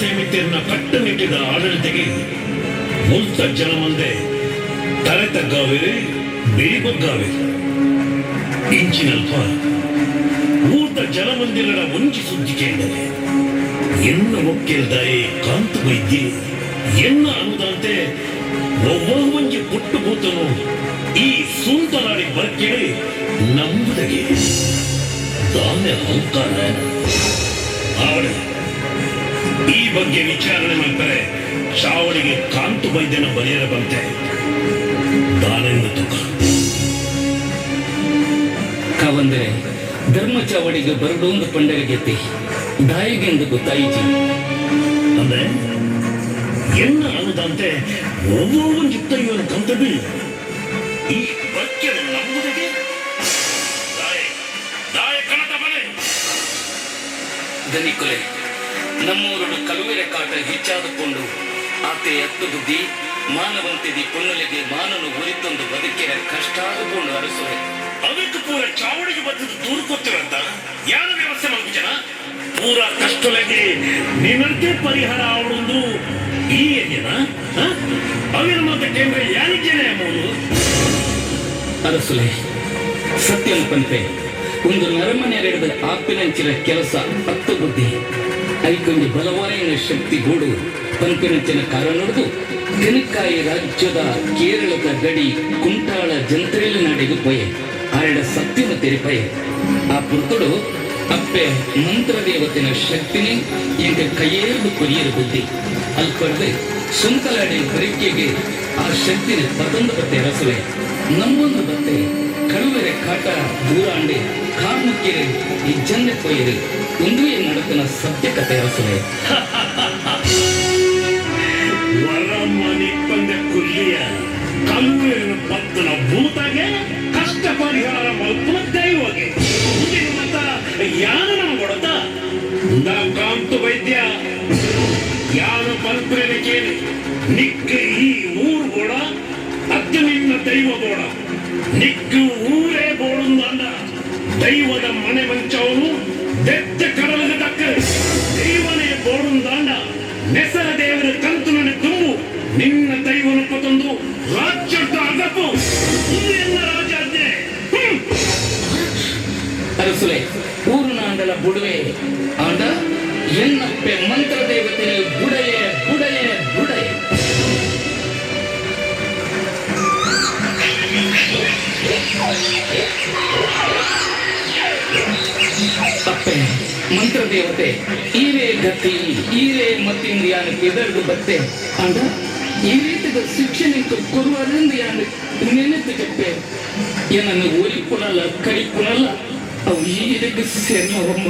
ಸೇಮಿತಿರ್ನ ಕಟ್ಟುನಿಟ್ಟಿದ ಆಡಳಿತೆಗೆ ಮುಲ್ತ ಜನಮಂದೆ ತಲೆ ತಗ್ಗಾವೇರಿ ಬಿಳಿ ಬಗ್ಗಾವೇರಿ. ಇಂಚಿನಲ್ಪ ಊರ್ದ ಜನಮಂದಿರನ ಒಂಜಿ ಸುದ್ದಿ ಕೇಂದರೆ ಎನ್ನ ಒಕ್ಕೆಲ್ದಾಯಿ ಕಾಂತು ವೈದ್ಯೆ ಎನ್ನ ಅನುದಂತೆ ಒವ್ವ ಒಂಜಿ ಪುಟ್ಟು ಭೂತನು ಈ ಸುಂದರಾಡಿ ಬರ್ಕೇಳಿ ನಂಬುದಗೆ ದಾನೆ ಅಹಂಕಾರ ಅವಳು. ಈ ಬಗ್ಗೆ ವಿಚಾರಣೆ ಮಾಡ್ತಾರೆ ಚಾವಡಿಗೆ ಕಾಂತು ವೈದ್ಯನ ಬರೆಯರ ಬಂತೆ ದಾನೆಂದು ತುಕ ಕಾವಂದರೆ ಧರ್ಮ ಚಾವಡಿಗೆ ಬರಡೊಂದು ಪಂಡರಿಗೆತ್ತಿ ದಾಯಿಗೆಂದು ಗೊತ್ತಾಯಿತು. ಅಂದ್ರೆ ಎನ್ನ ಅನುದಂತೆ ಒವ್ವೊಂದು ಜಿತ್ತಯ್ಯನ ಕಂತಬಿ ಈ ಬಗ್ಗೆ ನಂಬುದಗೆ ದಾಯ ದಾಯ ಕಣತ ಬನೆ. ದನಿಕೊಲೆ ನಮ್ಮೂರುಡು ಕಲುವೆರ ಕಾಟ ಹೆಚ್ಚಾದುಕೊಂಡು ಆತೆ ಎತ್ತು ಬುದ್ಧಿ ಮಾನವಂತಿದಿ ಪೊನ್ನುಲೆಗೆ ಮಾನನು ಉರಿತೊಂದು ಬದುಕಿರ ಕಷ್ಟಾದುಕೊಂಡು ಅರಸುವೆ. ಅದಕ್ಕೆ ಪೂರ ಚಾವಡಿಗೆ ಬದ್ದದ್ದು ದೂರು ಕೊತ್ತಿರಂತ ಯಾರ ವ್ಯವಸ್ಥೆ ಮಾಡ್ಕು ಜನ ಪೂರ ಕಷ್ಟಲೆಗೆ ನಿನ್ನಂತೆ ಪರಿಹಾರ ಅವಳೊಂದು ಈ ಏನ ಅವಿನ ಮಾತ ಕೇಂದ್ರ ಯಾರಿಗೇನೆ ಮೂರು. ಅರಸುಲೆ ಸತ್ಯಂ ಪಂತೆ ಒಂದು ನರಮನೆರೆಡ್ದ ಆಪಿನಂಚಿನ ಕೆಲಸ ಹತ್ತು ಬುದ್ಧಿ ಐಕೊಂಜಿ ಬಲವಾಯಿನ ಶಕ್ತಿ ಗೂಡು ಪಂಪಿನಂಚಿನ ಕಾರಣ ತೆನಕಾಯಿ ರಾಜ್ಯದ ಕೇರಳದ ಗಡಿ ಕುಂಟಾಳ ಜಂತ್ರೇಲಿ ನಾಡಿಗೆ ಪೊಯೆ ಆರಡ ಸತ್ಯನ ತೆರಿಪಯೆ. ಆ ಪುರ್ತುಡು ಅಪ್ಪೆ ಮಂತ್ರದೇವತೆನ ಶಕ್ತಿನಿ ಎಂಕ ಕೈಯೇರ್ದು ಕೊರಿಯರು ಬುದ್ಧಿ ಅಲ್ಪಡ್ದು ಸುಂಕಲಾಡಿ ಬರಿಕೆಗೆ ಆ ಶಕ್ತಿನ ಪತೊಂದು ಬತ್ತೆ ರಸುವೆ ನಮ್ಮೊಂದು ಬತ್ತೆ ಕಳುವೆರೆ ಕಾಟ ದೂರಾಂಡೆ ಕಾಮುಕ್ಕೆರೆ ಈ ಜಂದೆ ಕೊಯ್ಯರೆ ಒಂದುವೇ ನಡತನ ಸತ್ಯ ಕಥೆ ರಸುವೆ. ವರಮನಿ ಪಂದೆ ಕುಲ್ಲಿಯ ಕಲ್ಲುವಿನ ಪತ್ತನ ಭೂತಗೆ ಕಷ್ಟ ಪರಿಹಾರ ಮಲ್ಪುನ ದೈವಗೆ ಮುಂದಿನ ಮತ ಯಾರು ನಮ್ಮ ಕೊಡತ ಕಾಂತು ವೈದ್ಯ ಯಾರು ಪಲ್ಪುರೇನ ಕೇಳಿ ನಿಕ್ಕ ಈ ಊರು ಬೋಡ ಅತ್ತ ನಿನ್ನ ದೈವ ಬೋಡ ನಿಕ್ಕ ಊರೇ ಬೋಡುಂದ ದೈವದ ಮನೆ ಮಂಚವನು ದೆತ್ತ ಕಡಲಿಗೆ ತಕ್ಕ ದೈವನೇ ಬೋಡುಂದಾಂಡ ನೆಸರ ದೇವರ ಕಂತುನನೆ ತುಂಬು ನಿನ್ನ ದೈವನು ಪತೊಂದು ರಾಜ್ಯದ ಅಗಪು ಇದು ಎನ್ನ ರಾಜಾಜ್ಞೆ. ಅರಸುಲೆ ಊರುನಾಂಡಲ ಬುಡುವೆ ಆಂಡ ಎನ್ನಪ್ಪೆ ಮಂತ್ರ ದೇವತೆ ಬುಡಯೆ ಬುಡಯೆ ಬುಡಯೆ. ಅಪ್ಪೆ ಮಂತ್ರ ದೇವತೆ ಈರೇ ಗತಿ ಈರೇ ಮತ್ತಿಂದ ಯಾನು ಎದರ್ದು ಬತ್ತೆ ಅಂಡ ಈ ರೀತಿದ ಶಿಕ್ಷಣಕ್ಕೆ ಕೊರುವರಿಂದ ಯಾನು ನೆನೆತು ಜಪ್ಪೆ ಏನನ್ನು ಒಲಿಪುನಲ್ಲ ಕರಿಪುನಲ್ಲ ಅವು ಈರಿಗೆ ಸೇರ್ನವಮ್ಮ.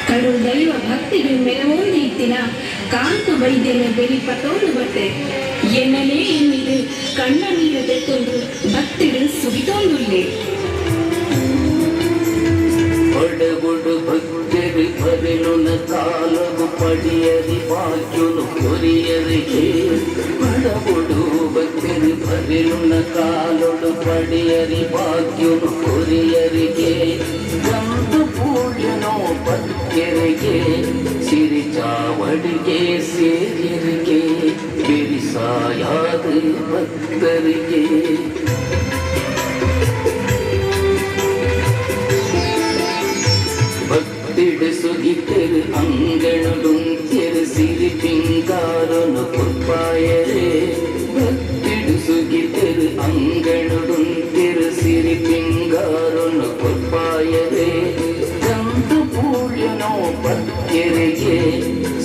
ಕಡು ದೈವ ಭಕ್ತಿಗೆ ಮೆರವೊಂದು ಇತ್ತಿನ ಕಾಂತು ವೈದ್ಯನ ಬೆಲಿ ಪತೊಂದು ಬತ್ತೆ ಎನ್ನಲೇ ಎನ್ನಿದು ಕಣ್ಣ ನೀರು ತೆತ್ತೊಂದು ಭಕ್ತಿಡು ಸುಗಿತೊಂದುಲ್ಲೆ. ಬಡಗುಡು ಭಕ್ತರು ಬರೆಲುನ ಕಾಲಗು ಪಡಿಯರಿ ಭಾಗ್ಯುನು ಕೊರಿಯರಿಗೆ. ಬಡಗುಡು ಭಕ್ತರು ಬರೆಲುನ ಕಾಲೊಡು ಪಡಿಯರಿ ಭಾಗ್ಯುನು ಕೊರಿಯರಿಗೆ. ಗಂದು ಪೂಳ್ಯನೋ ಭಕ್ತರಿಗೆ ಸಿರಿ ಚಾವಡಿಗೆ ಸೇರಿಯರಿಗೆ ಬಿರಿಸಾಯಾದ ಭಕ್ತರಿಗೆ. ಭಕ್ತಿಡು ಸುಗಿತೆರು ಅಂಗಣಡುಂತೆರು ಸಿರಿ ಪಿಂಗಾರನು ಕುರ್ಪಾಯರೆ. ಭಕ್ತಿಡು ಸುಗಿತೆರು ಅಂಗಣಡುಂತೆರು ಸಿರಿ ಪಿಂಗಾರನು ಕುರ್ಪಾಯರೆ. ಗಂದು ಪೂಳ್ಯನೋ ಭಕ್ತರಿಗೆ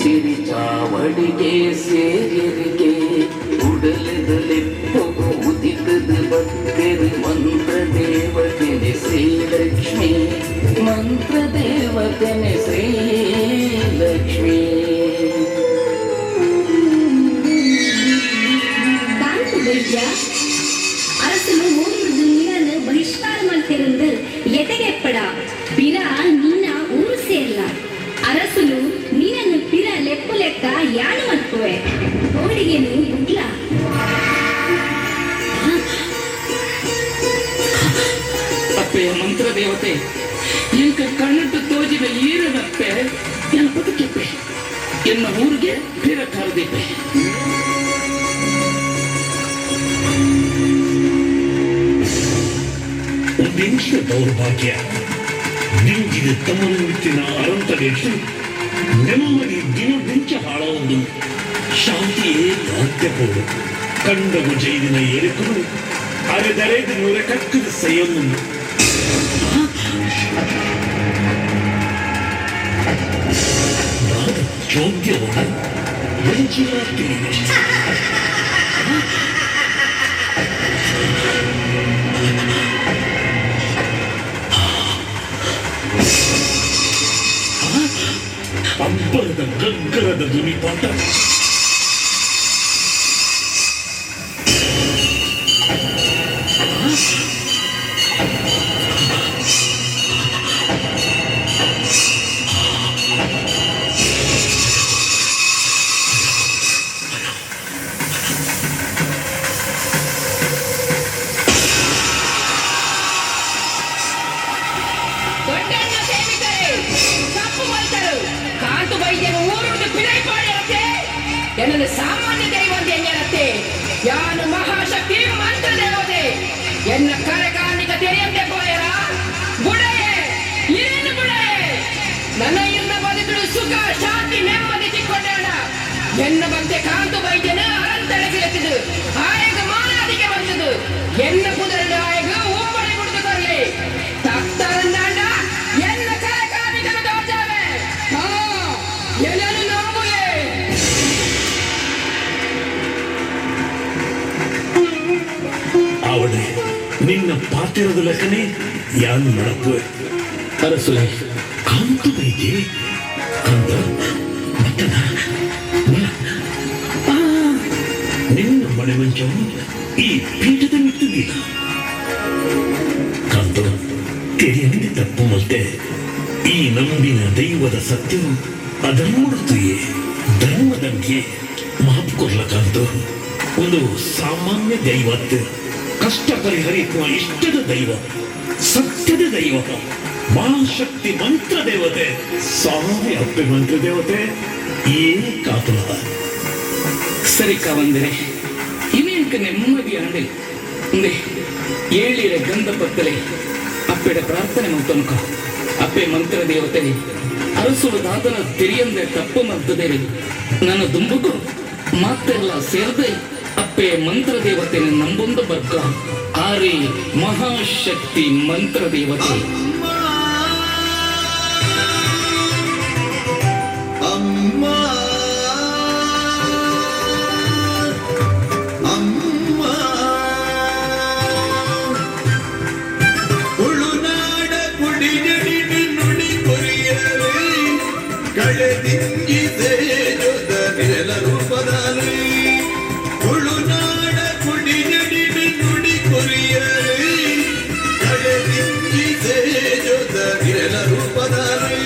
ಸಿರಿ ಚಾವಡಿಗೆ ಸೇರಿಯರಿಗೆ. ಉಡಲದಲೆಪ್ಪಗು ಉದಿತದ ಭಕ್ತರು ಮಂತ್ರ ದೇವತೆನೆ ಶ್ರೀಲಕ್ಷ್ಮಿ ಮಂತ್ರ ದೇವತೆನೆ ಶ್ರೀಲಕ್ಷ್ಮಿ. ಕಾಂತು ವೈದ್ಯ ಅರಸನು ಊರುರ್ದು ನಿನ್ನನ್ನು ಬಹಿಷ್ಕಾರ ಮಲ್ತೆರಂದು ಎತೆಗೆಪ್ಪಡ ಪಿರ ನಿನ್ನ ಊರು ಸೇರ್ಲ ಅರಸುನು ನಿನ್ನನ್ನು ಪಿರ ಲೆಪ್ಪು ಲೆಕ್ಕ ಯಾನು ಮಲ್ಪುವೆ ಕೋಡಿಗೆನು ಬುಡ್ಲ. ಅಪ್ಪೆಯ ಮಂತ್ರ ದೇವತೆ ಎಂಕ ಕಣ್ಣಟ್ಟು ತೋಜಿದ ಈರನಪ್ಪೆ ಎನ್ನ ಬದುಕೆಪ್ಪೆ ಎನ್ನ ಊರಿಗೆ ಪಿರ ಕರೆದಿಪ್ಪೆ. ಒಂದೆಂಚಿನ ದೌರ್ಭಾಗ್ಯ ದಿಂಜಿದ ತಮ್ಮನ ಅರಂತಡೆಟ್ಟು ನೆಮ್ಮದಿ ದಿನ ಹಾಳವೊಂದು ಶಾಂತಿಯೇ ದಾಂತ್ಯಪೋಡು ಕಂಡಗು ಜೈದಿನ ಎರುಕುಲು ಅರೆದರೆದು ನುರೆ ಕಕ್ಕದ ಸೆಯೊಂದು ನಾದ ಚೋದ್ಯವನ್ನು ಎಂಚಿನ ತಿಳಿದೆ. ಅಬ್ಬರದ ಗಗ್ಗರದ ಧ್ವನಿಪಾಠ. ದೊಡ್ಡಣ್ಣ ಸೇವಿತರೆ ತಪ್ಪು ಮಲ್ತರು ಕಾಂತು ವೈದ್ಯರು ಊರುಡು ಪಿರೈ ಪಾಡಿರತ್ತೆ. ಎನ್ನದು ಸಾಮಾನ್ಯ ದೈವಂತ ಎಂಜರತ್ತೆ. ಯಾನು ಮಹಾಶಕ್ತಿ ಮಂತ್ರ ದೇವತೆ. ಎನ್ನ ಕರೆಕಾರ್ಣಿಕ ತೆರೆಯಂತೆ ಪೋಯರ ಬುಡೆಯೇ ಏನು ಬುಡೆಯೇ. ನನ್ನ ಇನ್ನ ಬದುಕಲು ಸುಖ ಶಾಂತಿ ನೆಮ್ಮದಿ ಚಿಕ್ಕೊಂಡಾಣ. ಎನ್ನ ಭಕ್ತೆ ಕಾಂತು ವೈದ್ಯನ ಅರಂತಡೆಗಿರುತ್ತಿದ್ದು ಆಯಗ ಮಾನಾದಿಗೆ ಬಂದದು. ಎನ್ನ ಕುದುರೆ ಆಯಗ ಉಮ್ಮಡಿ ಕುಡಿದು ಕೊರಲಿ ತಕ್ತರಂದಾಂಡ ಎನ್ನ ಕರೆಕಾರ್ಣಿಕನು ದೋಜಾವೆ. ಹಾ ಎಲ್ಲನು ನಂಬುವೆ. ಆವಡೆ ನಿನ್ನ ಪಾತಿರದ ಲೆಕ್ಕನೆ ಯಾನ್ ನಡಪುವೆ. ಅರಸುಲೆ. ಕಾಂತು ಬೈದೆ ಕಂದ ಮತ್ತನ ಬಲ. ಆ, ನಿನ್ನ ಮನೆ ಮಂಚವನ್ನು ಈ ಪೀಠದ ಮಿತ್ತದಿಲ್ಲ. ಕಾಂತ, ತೆರೆಯಂದೆ ತಪ್ಪು ಮತ್ತೆ ಈ ನಂಬಿನ ದೈವದ ಸತ್ಯವು ಅಧರ್ಮಡುತ್ತುಯೇ ಧರ್ಮದಂಗೆ ಮಾಪು ಕೊರ್ಲ ಕಾಂತು. ಒಂದು ಸಾಮಾನ್ಯ ದೈವತ್ತು ಕಷ್ಟ ಪರಿಹರಿಸುವ ಇಷ್ಟದ ದೈವ, ಸತ್ಯದ ದೈವ, ಮಹಾಶಕ್ತಿ ಮಂತ್ರ ದೇವತೆ ಸ್ವಾಮಿ ಅಪ್ಪೆ ಮಂತ್ರ ದೇವತೆ ಏ ಕಾತುಲ. ಸರಿ ಕಾವಂದರೆ, ಇನೇಕ ನೆಮ್ಮದಿ ಆಂಡೆ ಉಂದೆ ಏಳಿರ ಗಂಧ ಪತ್ತಲೆ ಅಪ್ಪೆಡ ಪ್ರಾರ್ಥನೆ ಮಂತನುಕ. ಅಪ್ಪೆ ಮಂತ್ರ ದೇವತೆ, ಅರಸುಡು ದಾದನ ತೆರಿಯಂದೆ ತಪ್ಪು ಮಂತದೇವಿ. ನನ್ನ ದುಂಬುಗು ಮಾತೆಲ್ಲ ಸೇರ್ದೆ ಅಪ್ಪೆ ಮಂತ್ರ ದೇವತೆ ನಂಬೊಂದು ಬರ್ಕ. ಆರಿ ಮಹಾಶಕ್ತಿ ಮಂತ್ರ ದೇವತೆ. ಅಮ್ಮ ಅಮ್ಮ, ತುಳುನಾಡ ಕುಡಿಜಡಿಡು ನುಡಿ ಕೊರಿಯರೆ ಕಳೆದಿಂಗಿ ತೇಜದ ನಿರಲ ರೂಪದಾರೆ. ತುಳುನಾಡ ಕುಡಿಜಡಿಡು ನುಡಿ ಕೊರಿಯರೆ ಕಳೆದಿಂಗಿ ತೇಜದ ನಿರಲ ರೂಪದಾರೆ.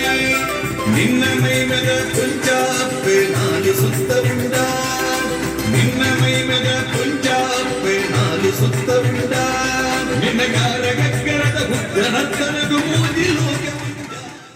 ನಿನ್ನ ಮೈಮಗ ಕುಂಚಾಪ್ಪೆ ನಾಲು ಸುತ್ತ ಉಂಡ. ನಿನ್ನ ಮೈಮಗ ಕುಂಚಾಪ್ಪೆ ನಾಲು ಸುತ್ತ ಉಂಡ. ನಿನ್ನ ಗಾರ ಗಗ್ಗರದ ಉಗ್ರನರ್ತನಗು ಮೂಜಿ ಲೋಕ.